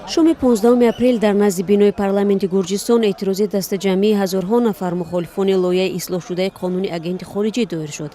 Шоми 15 апрел дар назди бинои парламенти Гурҷистон эътирози дастаҷамъии ҳазорҳо нафар мухолифони лоиҳаи ислоҳшудаи қонуни агенти хориҷӣ доир шуд.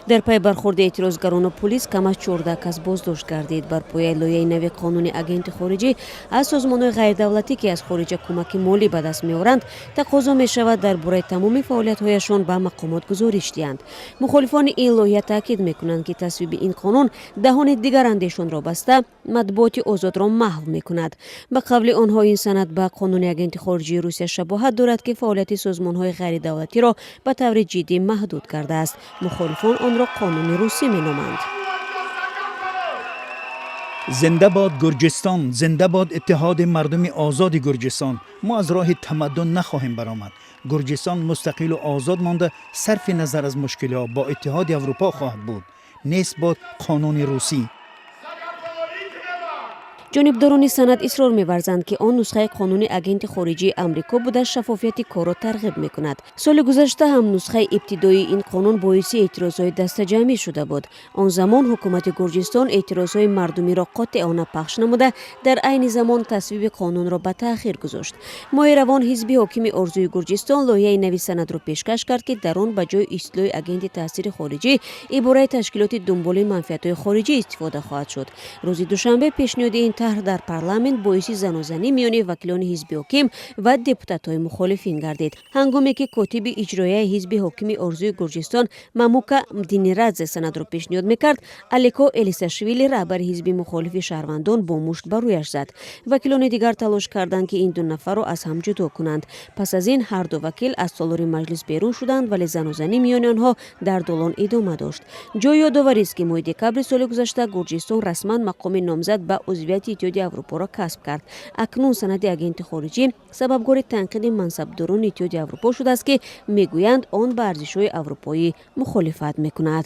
Дар пай бархурди эътирозгарону пулис кам аз 14 кас боздошт гардид. Бар пояи лоиҳаи нави қонуни агенти хориҷӣ, аз созмонҳои ғайридавлатӣ, ки аз хориҷа кӯмаки молӣ ба даст меоранд, тақозо мешавад дар бораи тамоми фаъолиятҳояшон ба мақомот гузориш диҳанд. Мухолифони ин лоиҳа таъкид мекунанд, ки тасвиби ин қонун даҳони дигарандешонро баста, матбуоти озодро маҳв мекунад. Ба қавли онҳо, ин санад ба қонуни агенти хориҷии Русия шабоҳат дорад, ки фаъолияти созмонҳои ғайридавлатиро ба таври ҷиддӣ маҳдуд кардааст. Мухолифон онро қонуни русӣ меноманд. Зинда бод Гурҷистон, зинда бод иттиҳоди мардуми озоди Гурҷистон! Мо аз роҳи тамаддун нахоҳем баромад. Гурҷистон мустақилу озод монда, сарфи назар аз мушкилиҳо, бо Иттиҳоди Аврупо хоҳад буд. Нест бод қонуни русӣ! Ҷонибдорони санад исрор меварзанд, ки он нусхаи қонуни агенти хориҷии Амрико буда, шаффофияти корро тарғиб мекунад. Соли гузашта ҳам нусхаи ибтидоии ин қонун боиси эътирозҳои дастаҷамъӣ шуда буд. Он замон ҳукумати Гурҷистон эътирозҳои мардумиро қотеона пахш намуда, дар айни замон тасвиби қонунро ба таъхир гузошт. Моҳи равон ҳизби ҳокими «Орзуи Гурҷистон» лоиҳаи нави санадро пешкаш кард, ки дар он ба ҷои истилоҳи агенти таъсири хориҷӣ ибораи ташкилоти дунболи манфиатҳои хориҷӣ истифода хоҳад шуд. Рӯзи душанбе пешниҳоди ин тарҳ дар парламент боиси занозанӣ миёни вакилони ҳизби ҳоким ва депутатҳои мухолифин гардид. Ҳангоме ки котиби иҷроияи ҳизби ҳокими «Орзуи Гурҷистон» Мамука Мдинарадзе санадро пешниҳод мекард, Алеко Элисашвили, раҳбари ҳизби мухолифи «Шаҳрвандон», бо мушт ба рӯяш зад. Вакилони дигар талош карданд, ки ин ду нафарро аз ҳам ҷудо кунанд. Пас аз ин ҳар ду вакил аз толори маҷлис берун шуданд, вале занозанӣ миёни онҳо дар долон идома дошт. Ҷои ёдоварист, ки моҳи декабри соли гузашта Гурҷистон расман мақоми номзад ба узвияти Иттиҳоди Аврупоро касб кард. Акнун санади агенти хориҷӣ сабабгори танқиди мансабдорони Иттиҳоди Аврупо шудааст, ки мегӯянд, он ба арзишҳои аврупоӣ мухолифат мекунад.